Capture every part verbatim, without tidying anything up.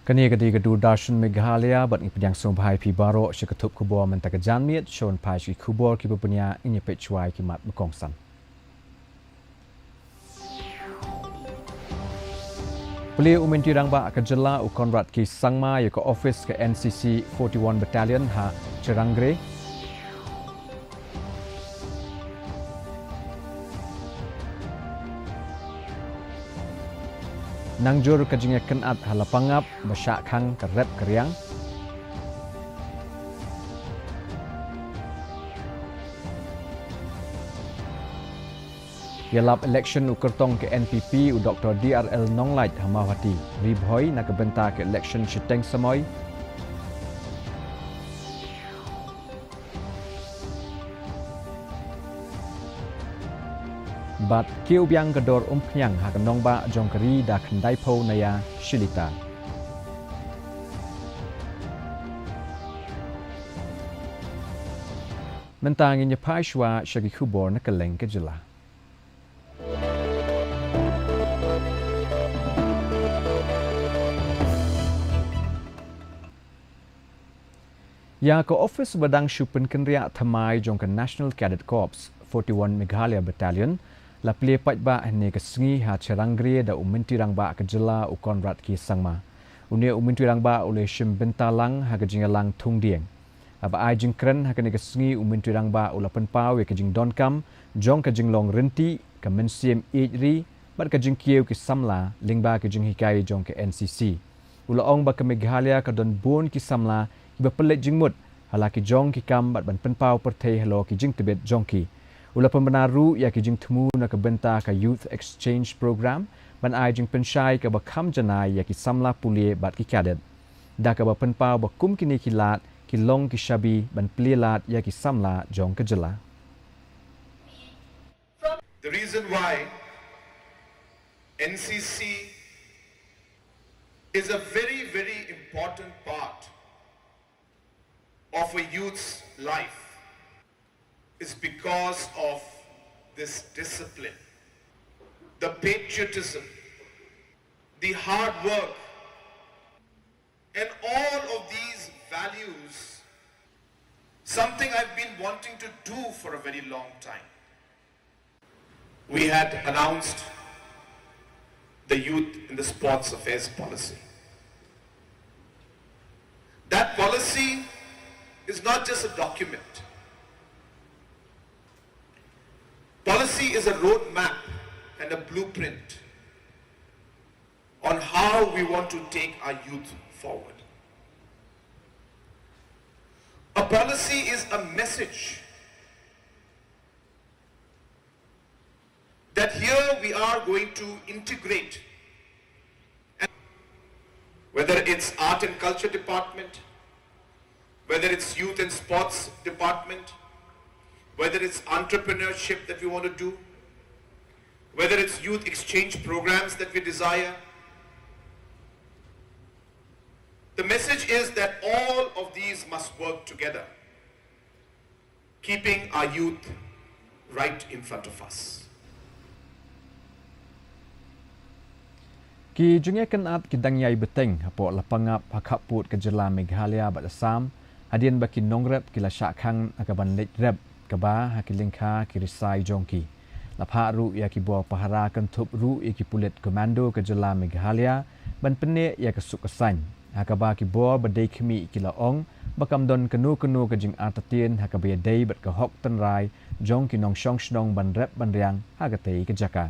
Kane ka dei ka Doordarshan Meghalaya bad ngi pdiang sngewbha ïa phi baroh sha ka thup khubor mynta ka janmiet. Shuwa ban phai sha ki khubor kiba bniah, ngin ïa peit shuwa ïa ki mat ba kongsan. Plie u Myntri Rangbah ka jylla u Conrad K Sangma ïa ka ophis ka N C C forty-one Battalion ha Chirangre. Nang jur ka jingïakynad ha Lapangap, ba shah khang ka rep ka riang. Ïalap election u kyrtong ka N P P u Doktor D R L Nonglait ha Mawhati. Ri Bhoi na ka bynta ka election shiteng samoi. Bad kiew biang ka dor umphniang ha ka nongbah jong ka ri da khyndai phew na ïa shi litar. Mynta ngin ïa phai shuwa sha ki khubor na kylleng ka jylla. Ïa ka ophis ba dang shu pynkynriah thymmai jong ka National Cadet Corps forty-one Meghalaya Battalion la plie paidbah hynne ka sngi ha Chirangre da u Myntri Rangbah ka jylla u Conrad K Sangma. Une u Myntri Rangbah u la shim bynta lang ha ka jingïalang thung dieng. Haba ai jingkren ha kane ka sngi, u Myntri Rangbah u la pynpaw ïa ka jingdonkam jong ka jinglong ryntih, ka mynsiem ïeit ri bad ka jingkiew ki samla lyngba ka jinghikai jong ka N C C. U la ong ba ka Meghalaya ka don bun ki samla kiba pynleit jingmut ha la ki jong ki kam bad ban pynpaw pyrthei halor ki jingtbit jong ki. U la pynbna ruh ïa ki jingthmu na ka bynta ka Youth Exchange Program ban ai jingpynshai kaba kham janai ïa ki samla pule bad ki cadet, da kaba pynpaw ba kum kine ki lad ki long ki shabi ban plie lad ïa ki samla jong ka jylla. The reason why N C C is a very, very important part of a youth's life is because of this discipline, the patriotism, the hard work, and all of these values, something I've been wanting to do for a very long time. We had announced the Youth and the Sports Affairs Policy. That policy is not just a document. Policy is a roadmap and a blueprint on how we want to take our youth forward. A policy is a message that here we are going to integrate, whether it's art and culture department, whether it's youth and sports department, whether it's entrepreneurship that we want to do, whether it's youth exchange programs that we desire. The message is that all of these must work together, keeping our youth right in front of us. Ki jingïakynad ki dang ïai bteng hapoh Lapangap ha khappud ka jylla Meghalaya bad Assam, hadien ba ki nongrep ki la shah khang ha kaban leit rep kaba ha ki lyngkha ki risai jong ki. La phah ruh ïa ki bor pahara kynthup ruh ïa ki pulit commando ka jylla Meghalaya ban pynneh ïa ka suk ka saiñ, ha kaba ki bor ba dei khmih ki la ong ba kam don kano kano ka jingartatien ha kaba ïadei bad ka hok tynrai jong ki nongshong shnong ban rep ban riang ha katei ka jaka.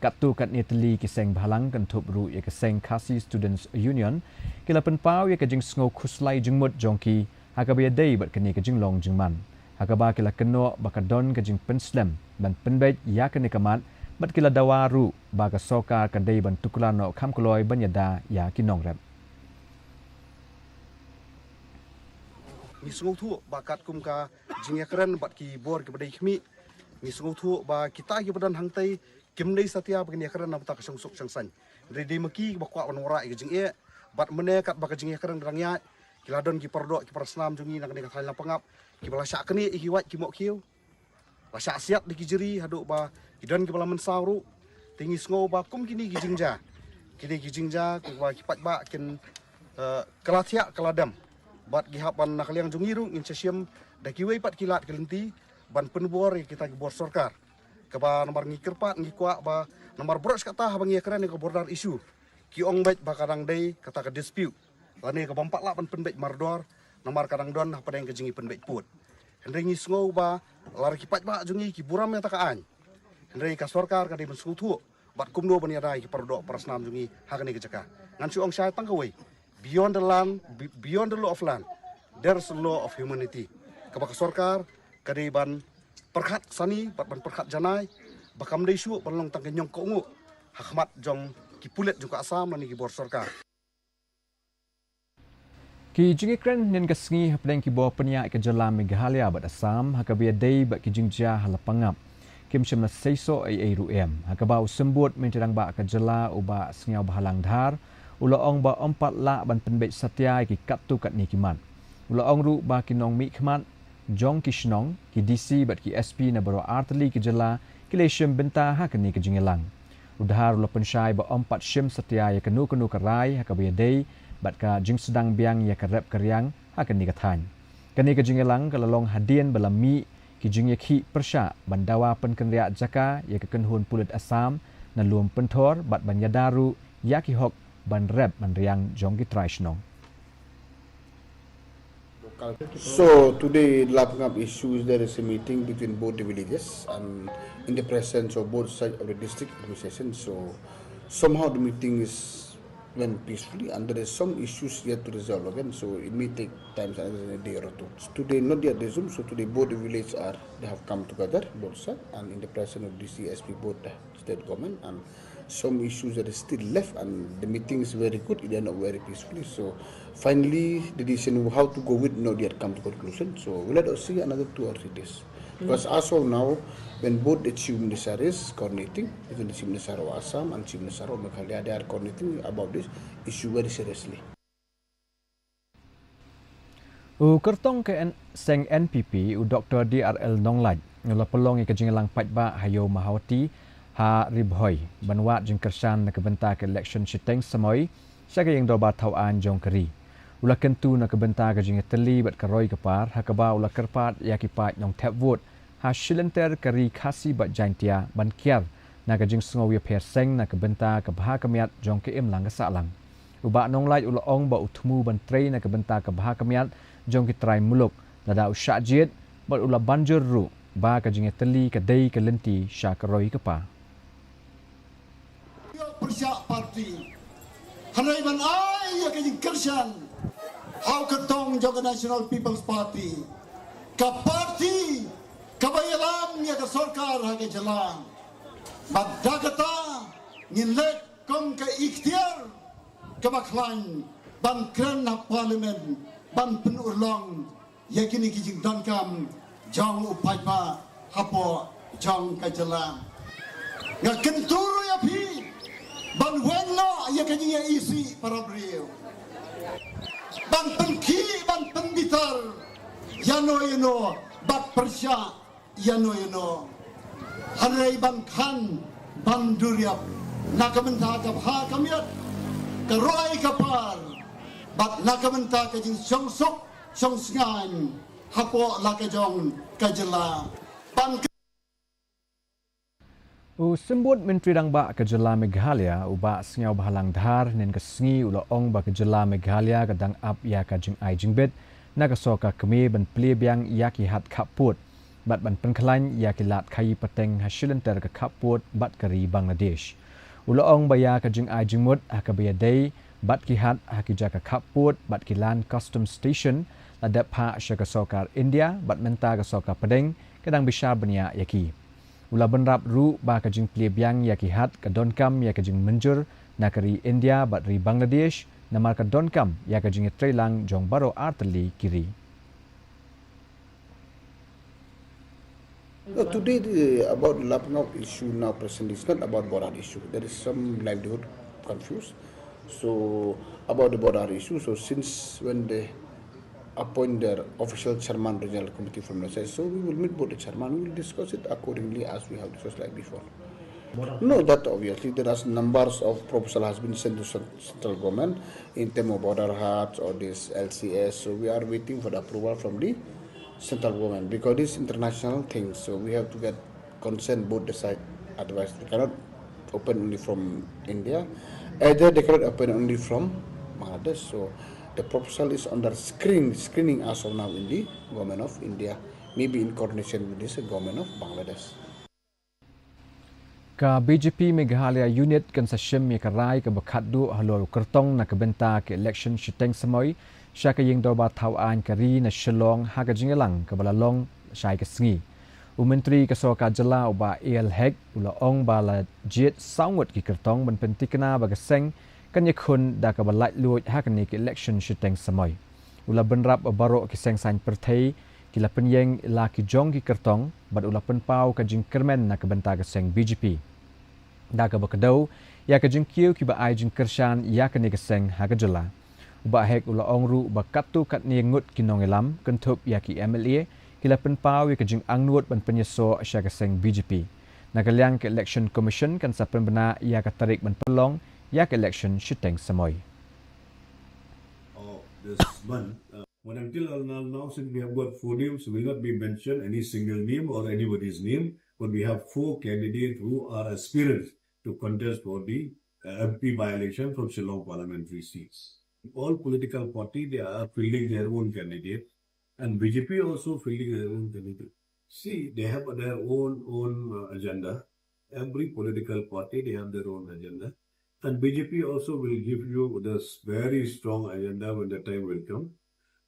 Katto katne tylli ki seng bhalang kynthup ruh ïa ka seng Khasi Students Union ki la pynpaw ïa ka jingsngew khuslai jingmut jong ki ha kaba ïadei bad kane ka jinglong jingman, ha kaba ki la kynnoh ba ka don ka jingpynslem ban pynbeit ïa kane ka mat bad ki la dawa ruh ba ka sorkar ka dei ban tuklar noh kham kloi ban ïada ïa ki nongrep. Ngi sngewthuh ba katkum ka jingïakren bad ki bor kiba dei khmih, ngi sngewthuh ba kita kiba don hangtei kim dei satia ba kin ïakren na bynta ka shongsuk shongsaiñ. Hynrei dei ma ki kiba kwah ban wanrah ïa ka jingeh. Bad mynne katba ka jingïakren ka dang ïaid, ki la don ki paradoh ki parasnam jong ngi na kane ka thaiñ Lapangap kiba la shah knieh ïa ki wait ki mohkhiew, la shah siat da ki jri haduh ba ki don kiba la mynsaw ruh. Te ngi sngew ba kum kine ki jingjia, kine ki jingjia kiba ki paidbah kin Ka la thiah ka la dem. Bad ki hap ban na ka liang jong ngi ruh ngin sa shim da kiwei pat ki lad ki lynti ban pynbor ïa kita ki bor sorkar. Kaba namar ngi kyrpad ngi kwah ba namar baroh shi katta haba ngi ïakren ïa ka border issue, ki ong beit ba ka dang dei kata ka dispute lane ka bym pat lah ban pynbeit mardor, namar ka dang don hapdeng ka jingïapynbeit pud. Hynrei ngi sngew ba lada ki paidbah jong ngi ki burom ïa kata ka aiñ, hynrei ka sorkar ka dei ban sngewthuh bad kumno ban ïada ïa ki paradoh parasnam jong ngi ha kane ka jaka. Ngan shu ong shai tang kawei, beyond the land, be- beyond the law of land, there's a law of humanity. Kaba ka sorkar ka dei ban pyrkhat sani bad ban pyrkhat janai ba kam dei shuh ban long tang ka ñiong kohnguh ha khmat jong ki pulit jong ka Assam lane ki bor sorkar. Ki jingïakren hynnin ka sngi hapdeng ki bor pynïaid ka jylla Meghalaya bad Assam ha kaba ïadei bad ki jingjia ha la pangap kim shym la seisoh ei ei ruh em, ha kaba u symbud myntri rangbah ka jylla u Bah Sniawbhalang Dhar u la ong ba ym pat lah ban pynbeit satia ïa ki katto katne ki mat. U la ong ruh ba ki nongmihkhmat jong ki shnong, ki D C bad ki S P na baroh artylli ki jylla ki la ïashim bynta ha kane ka jingïalang. U Dhar u la pynshai ba ym pat shim satia ïa kano kano ka rai ha kaba ïadei bad ka jingsdang biang ïa ka rep ka riang ha kane ka thaiñ. Kane ka jingïalang ka la long hadien ba la mih ki jingïakhih pyrshah ban dawa pynkynriah jaka ïa ka kynhun pulit Assam na lum pynthor bad ban ïada ruh ïa ki hok ban rep ban riang jong ki trai shnong. So today, Lapangap issue is there is a meeting between both the villages and in the presence of both sides of the district administration. So somehow the meeting is went peacefully and there is some issues yet to resolve again. So it may take time, another day or two. Today, not yet resumed. So today, both the villages are they have come together, both sides, and in the presence of D C S P, both the state government and some issues that is still left and the meeting is very good, it ended up very peacefully. So finally the decision how to go with not yet come to conclusion. So we'll let us see another two or three days. Because as of now, when both the chief minister is coordinating, even the chief minister of Assam and chief minister of Meghalaya, they are coordinating about this issue very seriously. U kyrtong ka seng N P P u Doktor D R L Nonglait u la pynlong ïa ka jingïalang paidbah ha Ïew Mahawati ha Ri Bhoi ban wad jingkyrshan na ka bynta ka election shiteng samoi sha ka ïing dorbar thaw aiñ jong ka ri. U la kyntu na ka bynta ka jingïatylli bad ka roi ka par ha kaba u la kyrpad ïa ki paid nongthep vote ha shilynter ka ri Khasi bad Jaintia ban kiar na ka jingsngew ïapher seng na ka bynta ka bha ka miat jong ka imlang ka sahlang. U Bah Nonglait u la ong ba u thmu ban trei na ka bynta ka bha ka miat jong ki trai muluk lada u shah jied bad u la ban jur ruh ba ka jingïatylli ka dei ka lynti sha ka roi ka par. Pyrshah party. Hynrei ban ai ïa ka jingkyrshan ha u kyrtong jong ka National People's Party, ka party kaba ïalam ïa ka sorkar ha ka jylla. Bad da kata ngin leit kum ka ikhtiar kaba khlaiñ ban kren ha parliament ban pynurlong ïa kine ki jingdonkam jong u paidbah hapoh jong ka jylla. Nga kyntu ruh ïa phi ban weng noh ïa ka jingïaisih para briew, ban pynkhih ban pynbitar ïano ïano bad pyrshah ïano ïano. Hynrei ban khan ban duriap na ka bynta ka bha ka miat, ka roi ka par bad na ka bynta ka jingshongsuk shongsngaiñ hapoh la ka jong ka jylla. Ban U Symbud Myntri Rangbah ka Jylla Meghalaya u Bah Sniawbhalang Dhar hynnin ka sngi u la ong ba ka Jylla Meghalaya ka dang ap ïa ka jingai jingbit na ka sorkar kmie ban plie biang ïa ki hat khappud bad ban pynkhlaiñ ïa ki lad khaii pateng ha shilynter ka khappud bad ka ri Bangladesh. U la ong ba ïa ka jingai jingmut ha kaba ïadei bad ki hat ha ki jaka khappud bad ki Land Customs Station la dep phah sha ka sorkar India bad mynta ka sorkar pdeng ka dang bishar bniah ïa ki. U la bynrap ruh ba ka jingplie biang ïa ki hat ka donkam ïa ka jingmynjur na ka ri India bad ri Bangladesh namar ka donkam ïa ka jingïatreilang jong baroh artylli ki ri. No, today the, about the Lapangap issue now presently is not about border issue. There is some livelihood confused. So about the border issue, so since when they appoint their official chairman regional committee from the side, so we will meet both the chairman, we will discuss it accordingly as we have discussed like before. No, that obviously there are numbers of proposal has been sent to cen- central government in term of border huts or this L C S. So we are waiting for the approval from the central government because this international thing. So we have to get consent both the side advice. They cannot open only from India. Either they cannot open only from Bangladesh. So the proposal is under screen screening as of now in the government of India, maybe in coordination with this government of Bangladesh. Ka B J P Meghalaya Unit kan sa shim ïa ka rai kaba khatduh halor u kyrtong na ka bynta ka election shiteng samoi sha ka ïing dorbar thaw aiñ ka ri na Shillong ha ka jingïalang kaba la long shai ka sngi. U Myntri ka sorkar jylla u Bah A L Hek u la ong ba la jied saw ngut ki kyrtong ban pyntikna ba ka seng kan ïakhun da kaba laitluid ha kane ka election shiteng samoi. U la bynrap ba baroh ki seng saiñ pyrthei ki la pynïeng la ki jong ki kyrtong bad u la pynpaw ka jingkyrmen na ka bynta ka seng B J P. Da kaba kdew ïa ka jingkiew kiba ai jingkyrshan ïa kane ka seng ha ka jylla. U Bah Hek u la ong ruh ba katto katne ngut ki nongïalam kynthup ïa ki M L A ki la pynpaw ïa ka jingangnud ban pynïasoh sha ka seng B J P. Na ka liang ka Election Commission kan sa pynbna ïa ka tarik ban pynlong ïa ka election shiteng samoi. Of this month. Uh, but until now, now, since we have got four names, will not be mentioned any single name or anybody's name, but we have four candidates who are aspirants to contest for the uh, M P by-election from Shillong parliamentary seats. All political party, they are fielding their own candidate, and B J P also fielding their own candidate. See, they have their own, own uh, agenda. Every political party, they have their own agenda. And B J P also will give you this very strong agenda when the time will come,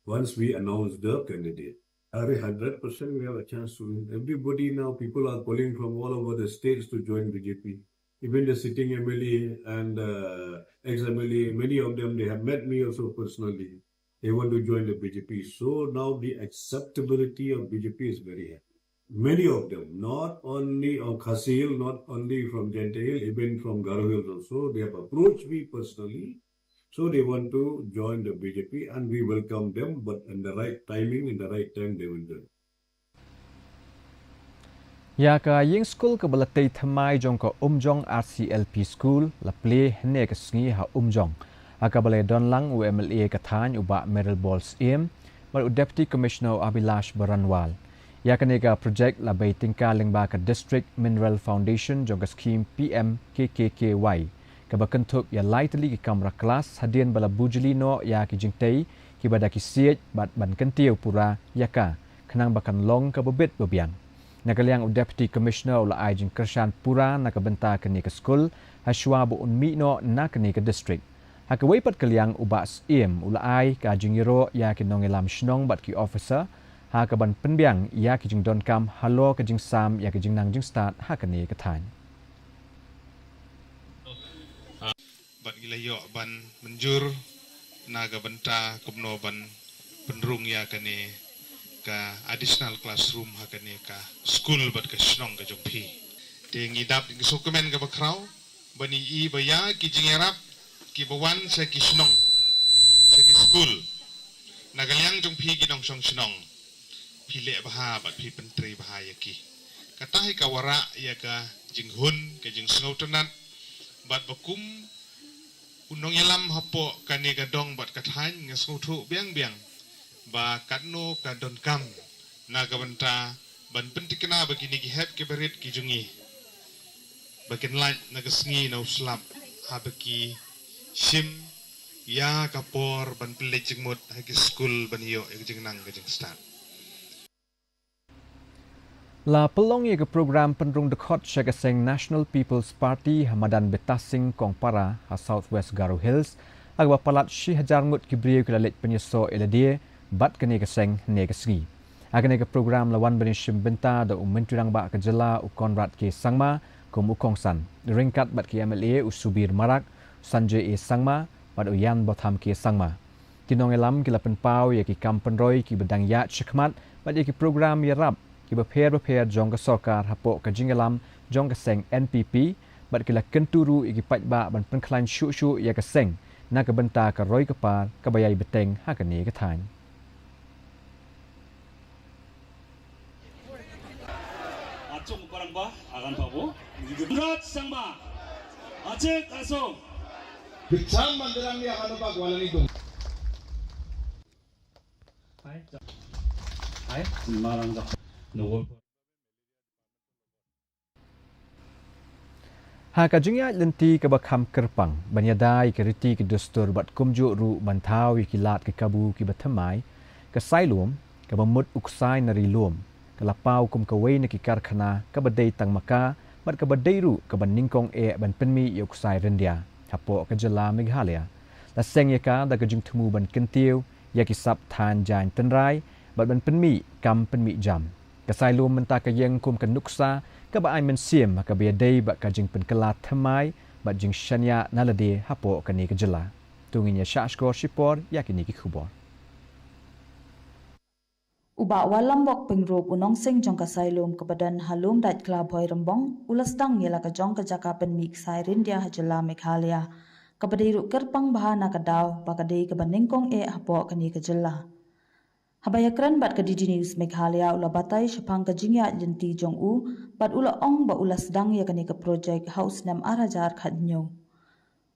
once we announce the candidate. Every hundred percent we have a chance to win. Everybody now, people are calling from all over the states to join B J P. Even the sitting M L A and uh, ex-M L A, many of them, they have met me also personally. They want to join the B J P. So now the acceptability of B J P is very high. Many of them, not only of Khasi Hill, not only from Jaintia Hill, even from Garo Hills also, they have approached me personally. So they want to join the B J P and we welcome them, but in the right timing, in the right time, they will join. Ïa ka ïing skul kaba la tei thymmai jong ka Umjong R C L P School la plie hynne ka sngi ha Umjong, ha kaba la ïadon lang u M L A ka thaiñ u Bah Mayralborn Syiem bad u Deputy Commissioner u Abhilash Baranwal. Ïa kane ka projek la bei tyngka lyngba ka District Mineral Foundation jong ka skhim P M K K K Y, kaba kynthup ïa lai tylli ki kamra klas hadien ba la bujli noh ïa ki jingtei kiba da ki siej bad ban kyntiew pura ïa ka khnang ba kan long kaba bit ba biang. Na ka liang u Deputy Commissioner u la ai jingkyrshan pura na ka bynta kane ka skul ha shuwa ba un mih noh na kane ka district. Ha kawei pat ka liang u Bah Syiem u la ai ka jingïaroh ïa ki nongïalam shnong bad ki officer ha kaban pynbiang ïa ki jingdonkam halor ka jingsam ïa ki jingnang jingstad ha kane ka thaiñ. Bad ngi la ïoh ban mynjur na ka bynta kumno ban pynrung ïa kane ka additional classroom ha kane ka skul bad ka shnong ka jong phi. Te ngi dap ngi sngewkmen kaba khraw ban ïohi ba ïa ki jingïarap kiba wan sha ki shnong, sha ki skul na ka liang jong phi ki nongshong shnong, phi leh bha bad phi pyntrei bha ïa ki. Kata hi ka wanrah ïa ka jinghun, ka jingsngewtynnat bad ba kum u nongïalam hapoh kane ka dong bad ka thaiñ nga sngewthuh biang biang ba katno ka donkam na ka bynta ban pyntikna ba kine ki hep ki barit ki jong ngi ba kin lait na ka sngi na u slap haba ki shim ïa ka por ban pynleit jingmut ha ki skul ban ïoh ïa ka jingnang ka jingstad. La pynlong ïa ka program pynrung dkhot sha ka seng National People's Party ha madan Betasing Kongpara ha South West Garo Hills, ha kaba palat shi hajar ngut ki briew ki la leit pynïasoh ïa lade bad kane ka seng hynne ka sngi. Ha kane ka program la wan ban ïashim bynta da u Myntri Rangbah ka jylla u Conrad K Sangma kum u kongsan, ryngkat bad ki M L A u Subir Marak, Sanjay A Sangma bad u Ianbotham K Sangma. Ki nongïalam ki la pynpaw ïa ki kam pynroi kiba dang ïaid shakhmat bad ïa ki program ïarap kiba pher bapher jong ka sorkar hapoh ka jingïalam jong ka seng N P P bad ki la kyntu ruh ïa ki paidbah ban pynkhlaiñ shuh shuh ïa ka seng na ka bynta ka roi ka par kaba ïai bteng ha kane ka thaiñ. Achung parang ba agan pabo. Rat Sangma. Achek Asong. Bicham mandalang ya kanu pa gwala ni tung. Hai, marang dak. Ha ka jingïaid lynti kaba kham kyrpang ban ïada ïa ki riti ki dustur bad kumjuh ruh ban thaw ïa ki lad ki kabu kiba thymmai, ka Sailum, kaba mut u ksai na Ri Lum, ka la paw kum kawei na ki karkhana kaba dei tang ma ka bad kaba dei ruh kaba nyngkong eh ban pynmih ïa u ksai ryndia hapoh ka jylla Meghalaya. La seng ïa ka da ka jingthmu ban kyntiew ïa ki sap thaiñ jaiñ tynrai bad ban pynmih kam pynmih jam. Ka Sailum mynta ka ïeng kum ka nuksa kaba ai mynsiem ha kaba ïadei bad ka jingpynkylla thymmai bad jingshaniah na lade hapoh kane ka jylla. To ngin ïa shah shkor shipor ïa kine ki khubor. U Bah Walambok Pyngrope, u nongseng jong ka Sailum kaba don ha Lumdaitkhla Bhoirymbong, u la sdang ïa la ka jong ka jaka pynmih ksai ryndia ha jylla Meghalaya, kaba dei ruh kyrpang bha na ka daw ba ka dei kaba nyngkong eh hapoh kane ka jylla. Haba ïakren bad ka D D News Meghalaya, u la batai shaphang ka jingïaid lynti jong u bad u la ong ba u la sdang ïa kane ka projek ha u snem ar hajar khathynñiew.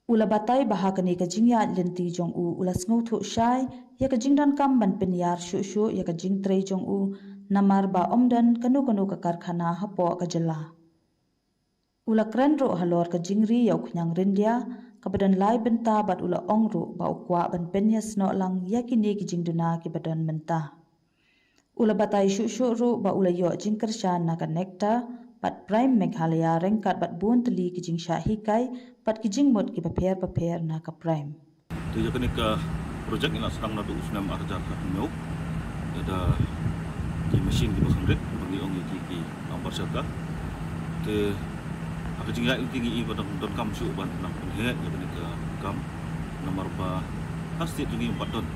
U la batai ba ha kane ka jingïaid lynti jong u, u la sngewthuh shai ïa ka jingdonkam ban pynïar shuh shuh ïa ka jingtrei jong u, namar ba ym don kano kano ka karkhana hapoh ka jylla. U la kren ruh halor ka jingri ïa u khñiang ryndia kaba don lai bynta bad u la ong ruh ba u kwah ban pynïasnoh lang ïa kine ki jingduna kiba don mynta. U la batai shuh shuh ruh ba u la ïoh jingkyrshan na ka NECTAR bad PRIME Meghalaya ryngkat bad bun tylli ki jingshah hikai bad ki jingmut kiba pher bapher na ka PRIME. Te ïa kane ka projek ngi la sdang naduh u snem ar hajar khathynñiew. Ïa da ki machine kiba kham rit, ba ngi ong ïa ki ki nang bar sharka. Te ha ka jingïaid lynti ngi i ba dang donkam shuh ban nang pynheh ïa kane ka kam. Namar ba ha state jong ngi ym pat don.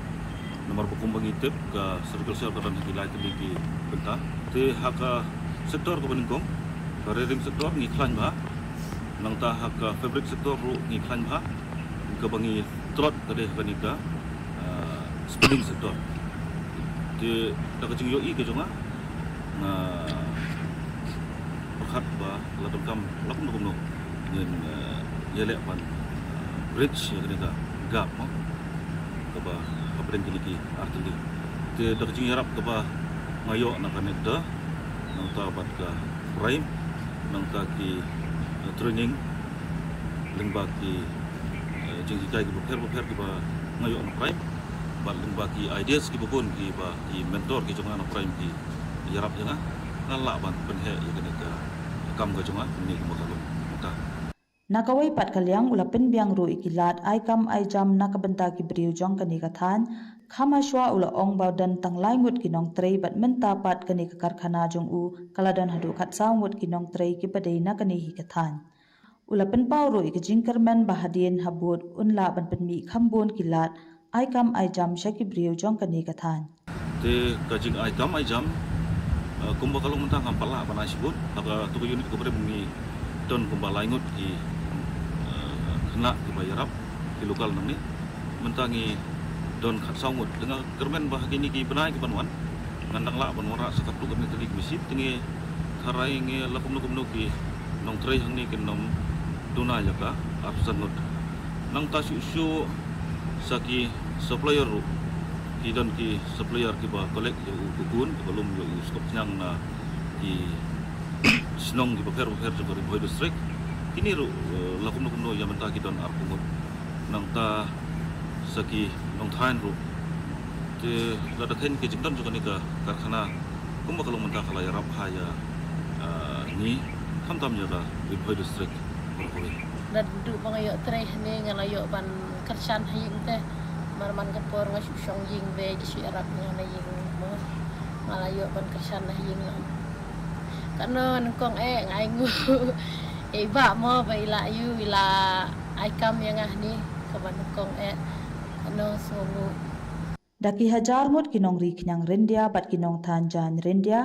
Namar ba kumba ngi tip ka Surgical Cell ka don ha ki lai tylli ki bynta. Te ha ka sector kaba nyngkong, ka rearing sector ngi khlaiñ bha. Nangta ha ka fabric sector ruh ngi khlaiñ bha. Kaba ngi tlot ka dei kane ka, ah, spinning sector. Te da ka jingïohi ka jong nga, nga pyrkhat ba la donkam la kumno kumno ngin, ah, ïaleh ban, ah, bridge ïa kane ka gap mo, kaba hapdeng kine ki ar tylli. Te da ka jingïarap kaba nga ïoh na ka NECTAR, nangta bad ka PRIME, nangta ki, eh, training lyngba ki, eh, jinghikai kiba pher bapher kiba nga ïoh na PRIME, bad lyngba ki ideas kiba bun kiba ki mentor ki jong nga na PRIME ki ïarap ïa nga, nga lah ban pynheh ïa kane ka kam ka jong nga kumne kumba ka long mynta. Na kawei pat ka liang, u la pynbiang ruh ïa ki lad ai kam ai jam na ka bynta ki briew jong kane ka thaiñ. Kham hashwa u la ong ba don tang lai ngut ki nongtrei bad mynta pat kane ka karkhana jong u ka la don haduh khatsaw ngut ki nongtrei kiba dei na kane hi ka thaiñ. U la pynpaw ruh ïa ka jingkyrmen ba hadien habud un lah ban pynmih kham bun ki lad ai kam ai jam sha ki briew jong kane ka thaiñ. Te ka jingai kam ai jam, eh, kumba ka long mynta ngam pat lah ban ai shibun. Ha kato ka unit kaba rim ngi don kumba lai ngut ki, eh, khynnah kiba ïarap, ki local nangne. Mynta ngi don khatsaw ngut. Te nga kyrmen ba ha kine ki bnai ki ban wan ngan dang lah ban wanrah sa katto katne tylli ki machine. Te ngi tharai ngi la kumno kumno ki nongtrei hangne kin ym duna ïa ka arphew san ngut. Nangta shuh shuh sa ki supplier ruh, ki don ki supplier kiba collect ïa u cocoon, kiba lum ïa u skop khñiang na ki shnong kiba pher bapher jong ka Ri Bhoi District. Kine ruh, eh, la kumno kumno ïa mynta ki don arphew ngut. Nangta sa ki nongthaiñ ruh. Te lada kheiñ ka jingdon jong kane ka karkhana kumba ka long mynta ka la ïarap bha ïa, ah, ngi, khamtam ïa ka Ri Bhoi District baroh kawei. Naduh ba nga ïoh trei hangne nga la ïoh ban kyrshan ha ïing te. Namar man ka por nga shu shong ïing bad ki shu ïarap ïa nga na ïing mo. Nga la ïoh ban kyrshan ha ïing lang. Katno nyngkong eh nga ainguh. Eh, i bah mo ba i la ïoh, i la ai kam ïa nga hangne kaba nyngkong eh. Katno sngewnguh. Da ki hajar ngut ki nongri khñiang ryndia bad ki nongthaiñ jaiñ ryndia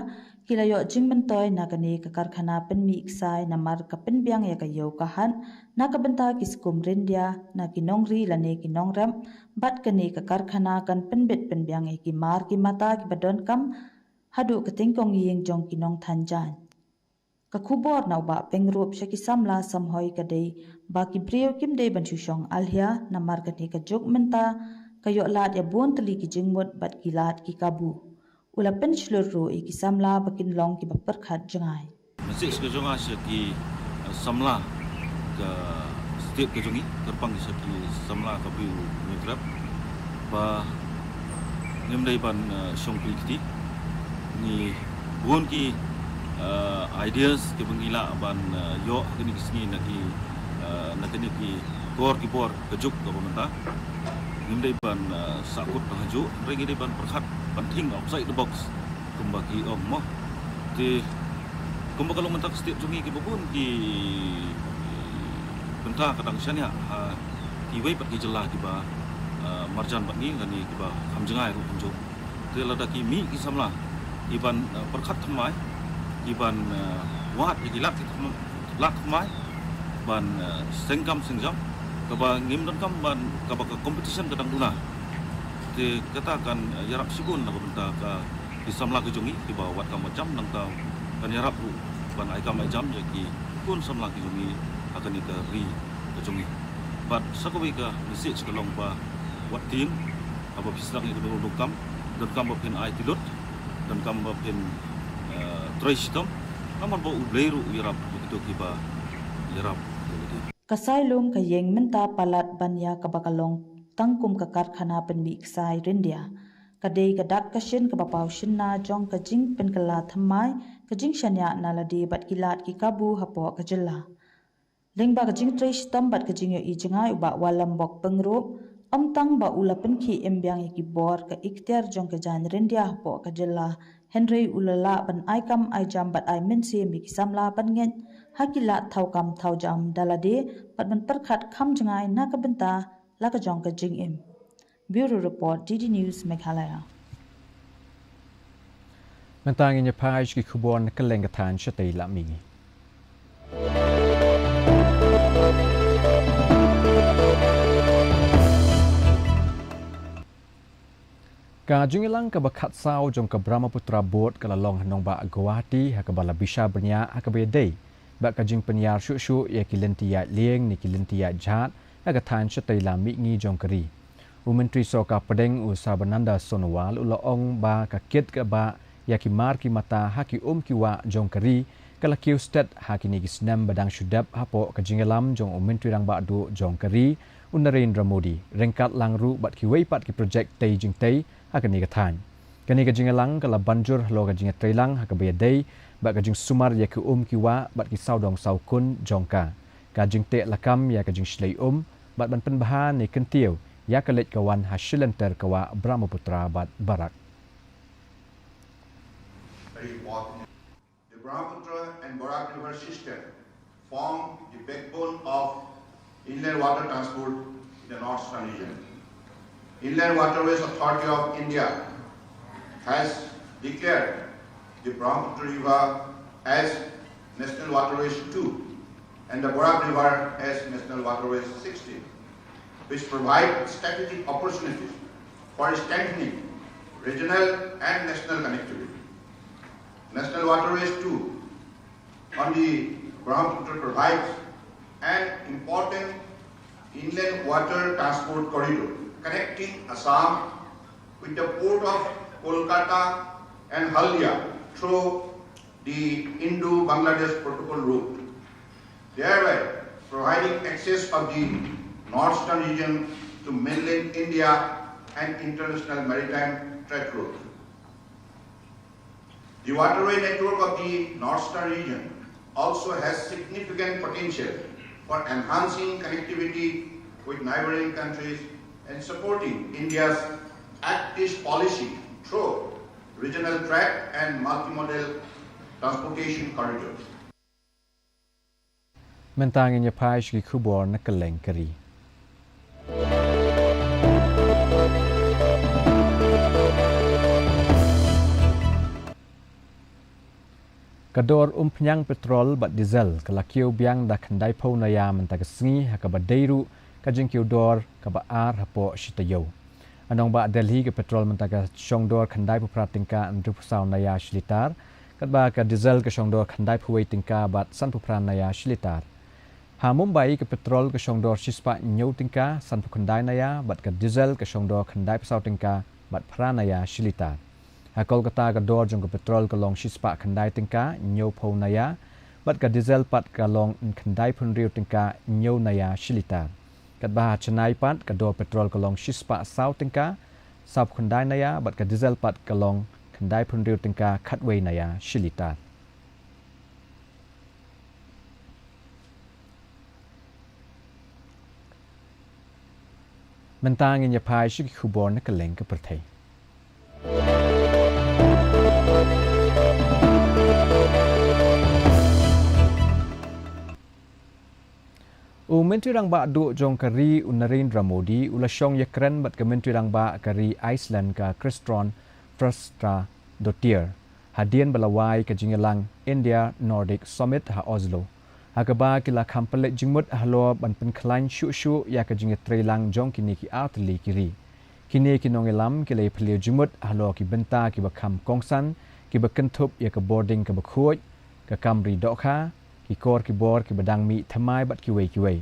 ki la ïoh jingmyntoi na kane ka karkhana pynmih ksai namar ka pynbiang ïa ka ïew ka hat na ka bynta ki skum ryndia na ki nongri lane ki nongrep, bad kane ka karkhana kan pynbit pynbiang ïa ki mar ki mata kiba donkam haduh ka tyngkong ïing jong ki nongthaiñ jaiñ. Ka khubor na u Bah Pyngrope sha ki samla samhoi ka dei ba ki briew kim dei ban shu shong alhia namar kane ka juk mynta ka ïoh lad ïa bun tylli ki jingmut bad ki lad ki kabu. U la pynshlur ruh ïa ki samla ba kin long kiba pyrkhat jngai. Message ka jong nga sha ki, eh, samla ka state ka jong ngi, kyrpang sha ki samla ka briew Hynñiewtrep ba ngim dei ban, eh, shong kli kti. Ngi bun ki, eh, ideas kiba ngi lah ban, eh, ïoh ha kine ki sngi na ki, eh, na kine ki kor ki bor ka juk kaba mynta. Ngim dei ban, eh, sahkut tang hajuh, hynrei ngi dei ban pyrkhat ban think outside the box kumba ki ong mo. Te kumba ka long mynta ka state jong ngi kiba bun ki bynta ka dang shaniah ha kiwei pat ki jylla kiba, eh, marjan bad ngi lane kiba kham jngai ruh kumjuh. Te lada ki mih ki samla ki ban, eh, pyrkhat thymmai, ki ban, eh, wad ïa ki lad ki thymmai, lad thymmai ban, eh, seng kam seng jam kaba ngim donkam ban kaba ka competition ka dang duna. Te kata kan, eh, ïarap shibun na ka bynta ka ki samla ki jong ngi kiba wad kam wad jam, nangta kan ïarap ruh ban ai kam ai jam ïa ki khun samla ki jong ngi ha kane ka ri ka jong ngi. Bad sa kawei ka message ka long ba wat tieng haba phi sdang ïa ka donkam, donkam ba phin aiti lut, donkam ba phin, eh, trei shitom, namar ba U Blei ruh u ïarap ïa kito kiba ïarap ïa U Blei. Ka sai lum ka ïeng mynta palat ban ïa kaba ka long tang kum ka karkhana pynmih ksai ryndia. Ka dei ka dak ka shin kaba paw shynna jong ka jingpynkylla thymmai, ka jingshaniah na lade bad ki lad ki kabu hapoh ka jylla. Lyngba ka jingtrei shitom bad ka jingïohi jngai u Bah Walambok Pyngrope, ym tang ba u la pynkhih im biang ïa ki bor ka ikhtiar jong ka jaiñ ryndia hapoh ka jylla, hynrei u la lah ban ai kam ai jam bad ai mynsiem ïa ki samla ban ngeit ha ki lad thaw kam thaw jam da lade bad ban pyrkhat kham jngai na ka bynta la ka jong ka jingim. Bureau Report, D D News Meghalaya. Mynta ngin ïa phai sha ki khubor na kylleng ka thaiñ shatei la mihngi. Ka jingïalang kaba khatsaw jong ka Brahmaputra Board ka la long ha nongbah Guwahati ha kaba la bishar bniah ha kaba ïadei bad ka jingpynïar shuh shuh ïa ki lynti ïaid lieng ne ki lynti ïaid jhad ha ka thaiñ shatei la mihngi jong ka ri. U Myntri Sorkar Pdeng u Sarbananda Sonowal u la ong ba ka kit kaba ïa ki mar ki mata ha ki um ki wah jong ka ri ka la kiew stet ha kine ki snem ba dang shu dep hapoh ka jingïalam jong u Myntri Rangbah Duh jong ka ri, u Narendra Modi, ryngkat lang ruh bad kiwei pat ki projek tei jingtei ha kane ka thaiñ. Kane ka jingïalang ka la ban jur halor ka jingïatreilang ha kaba ïadei bad ka jingsumar ïa ki um ki wah bad ki sawdong sawkun jong ka, ka jingteh lakam ïa ka jingshlei um bad ban pynbha ne kyntiew ïa ka leit ka wan ha shilynter ka wah Brahmaputra bad Barak. Very important. The Brahmaputra and Barak River system form the backbone of inland water transport in the North Eastern region. Inland Waterways Authority of India has declared the Brahmaputra River as National Waterways two and the Barak River as National Waterways sixteen, which provide strategic opportunities for strengthening regional and national connectivity. National Waterways two on the Brahmaputra provides an important inland water transport corridor connecting Assam with the port of Kolkata and Haldia through the Indo-Bangladesh Protocol route, thereby providing access of the North Eastern region to mainland India and international maritime trade routes. The waterway network of the North Eastern region also has significant potential for enhancing connectivity with neighboring countries and supporting India's Act East policy through regional trade and multimodal transportation corridors. Mynta ngin ïa phai sha ki khubor na kylleng ka ri. Ka dor umphniang petrol bad diesel ka la kiew biang da khyndaiphew naya mynta ka sngi, ha kaba dei ruh ka jingkiew dor kaba ar hapoh shi taïew. Ha nongbah Delhi ka petrol mynta ka shong dor khyndaiphew phra tyngka hynriewphew saw naya shi litar, Katba ka diesel ka shong dor khyndai phew wei tyngka bad sanphew phra naya shi litar. Ha Mumbai ka petrol ka shong dor shispah hynñiew tyngka sanphew khyndai naya bad ka diesel ka shong dor khyndai phew saw tyngka bad phra naya shi litar. Ha Kolkata ka dor jong ka petrol ka long shispah khyndai tyngka hynñiew phew naya bad ka diesel pat ka long khyndai phew hynriew tyngka hynñiew naya shi litar. Katba ha Chennai pat ka dor petrol ka long shispah saw tyngka saw phew khyndai naya bad ka diesel pat ka long khyndai phew hynriew tyngka khatwei naya shi litar. Mynta ngin ïa phai sha ki khubor na kylleng ka pyrthei. U Myntri Rangbah Duh jong ka ri u Narendra Modi u la shong ïakren bad ka Myntri Rangbah ka ri Iceland ka Kristerin Frostadóttir hadien ba la wai ka jingïalang India Nordic Summit ha Oslo, ha kaba ki la kham pynleit jingmut halor ban pynkhlaiñ shuh shuh ïa ka jingïatreilang jong kine ki artylli ki ri. Kine ki nongïalam ki la ïaphylliew jingmut halor ki bynta kiba kham kongsan kiba kynthup ïa ka bording kaba khuid, ka kam ri dohkha, ki kor ki bor kiba dang mih thymmai bad kiwei kiwei.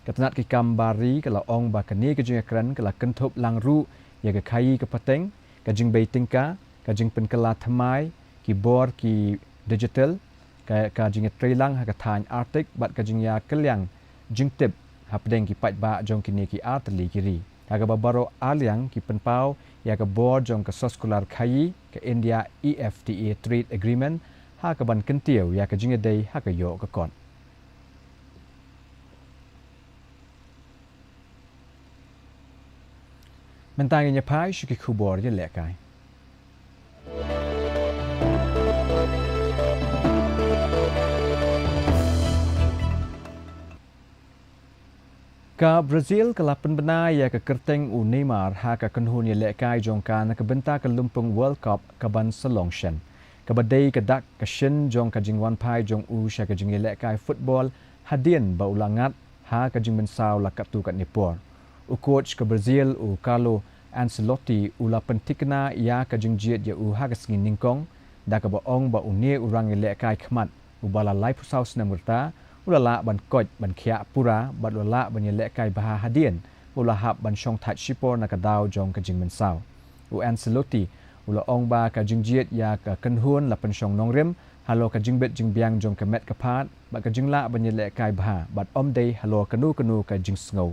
Ka tnat ki kam bar ri ka la ong ba kane ka jingïakren ka la kynthup lang ruh ïa ka khaïi ka pateng, ka jingbei tyngka, ka jingpynkylla thymmai, ki bor ki digital, ka, ka jingïatreilang ha ka thaiñ Arctic bad ka jingïakylliang jingtip hapdeng ki paidbah jong kine ki artylli ki ri, ha kaba baroh arliang ki pynpaw ïa ka bor jong ka soskular khaïi ka India E F T A Trade Agreement ha kaban kyntiew ïa ka jingïadei ha ka ïoh ka kot. Mynta ngin ïa phai sha ki khubor ïalehkai. Ka Brazil ka la pynbna ïa ka kyrteng u Neymar ha ka kynhun ïalehkai jong ka na ka bynta ka lympung World Cup kaban sa long shen, kaba dei ka dak ka shin jong ka jingwanphai jong u sha ka jingïalehkai football hadien ba u la ngat ha ka jingmynsaw la katto katne por. U coach ka Brazil u Carlo Ancelotti u la pynthikna ïa ka jingjied ïa u ha ka sngi nyngkong, da kaba ong ba une u rangïalehkai khmat uba la laiphew saw snem rta u la lah ban koit ban khiah pura bad u la lah ban ïalehkai bha hadien ba u la hap ban shongthait shipor na ka daw jong ka jingmynsaw. U Ancelotti u la ong ba ka jingjied ïa ka kynhun la pynshong nongrim halor ka jingbit jingbiang jong ka met ka phad bad ka jinglah ban ïalehkai bha bad ym dei halor kano kano ka jingsngew.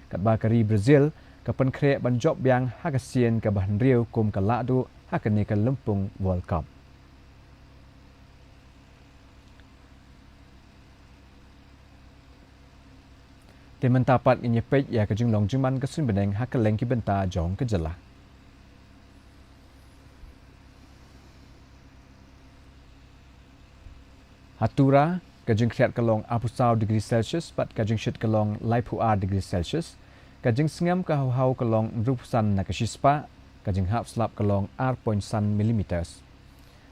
Katba ka ri Brazil ka pynkhreh ban jop biang ha ka sien kaba hynriew kum ka lahduh ha kane ka lympung World Cup. Te mynta pat ngin ïa peit ïa ka jinglong jingman ka suiñ bneng ha kylleng ki bynta jong ka jylla. Ha Tura, ka jingkhriat ka long arphew saw degree Celsius bad ka jingshit ka long laiphew ar degree Celsius. Ka jingsngem ka hawhaw ka long hynriewphew san na ka shispah, ka jinghap slap ka long ar point san millimeters.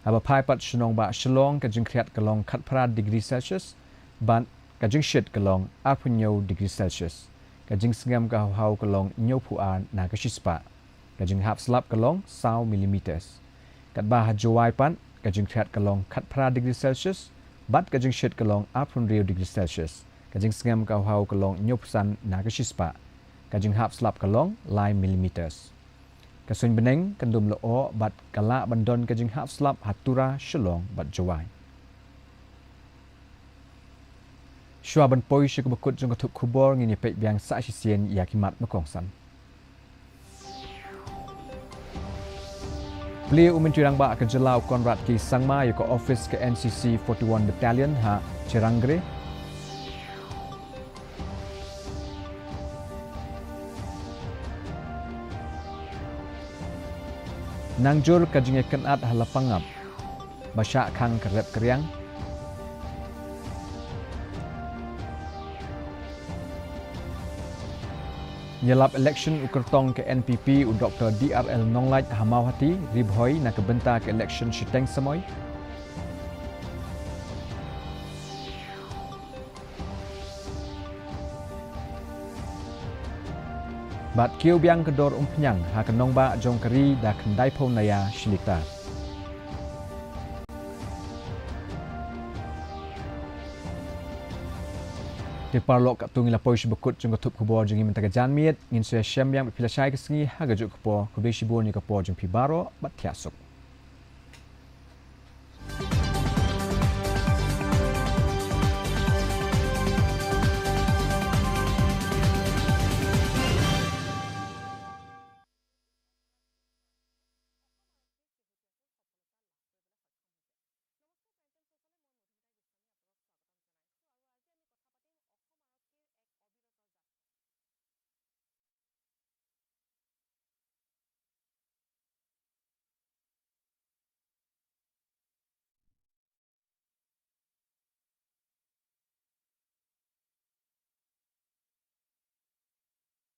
Haba phai pat shnong ba Shillong, ka jingkhriat ka long khatphra degree Celsius bad ka jingshit ka long arphew hynñiew degree Celsius. Ka jingsngem ka hawhaw ka long hynñiewphew ar na ka shispah. Ka jinghap slap ka long saw millimeters. Katba ha Jowai pat, ka jingkhriat ka long khatphra degree Celsius bad ka jingshit ka long arphew hynriew degree Celsius. Ka jingsngem ka hawhaw ka long hynñiewphew san na ka shispah. Ka jinghap slap ka long lai millimeters. Ka suiñ bneng kan dum lyoh bad ka lah ban don ka jinghap slap ha Tura, Shillong bad Jowai. Shuwa ban poi sha kaba kut jong ka thup khubor, ngin ïa peit biang sa shisien ïa ki mat ba kongsan. Plie u Myntri Rangbah ka jylla u Conrad K Sangma ïa ka office ka N C C forty-one Battalion ha Cherangre. Nangjur ka jingïakynad ha Lapangap ba shah khang ka rep ka riang. Ïalap election u kyrtong ka N P P u Doktor D R L Nonglait ha Mawhati, Ri Bhoi na ka bynta ka election shiteng samoi. Bad kiew biang ka dor umphniang ha ka nongbah jong ka ri da khyndai phew naya shi litar. Paralok, katto ngi la poi sha ba kut jong ka thup khubor jong ngi mynta ka janmiet. Ngin sa ïashem biang bad phi lashai ka sngi ha kajuh ka por. Khublei shibun ïa ka por jong phi baroh bad thiah suk.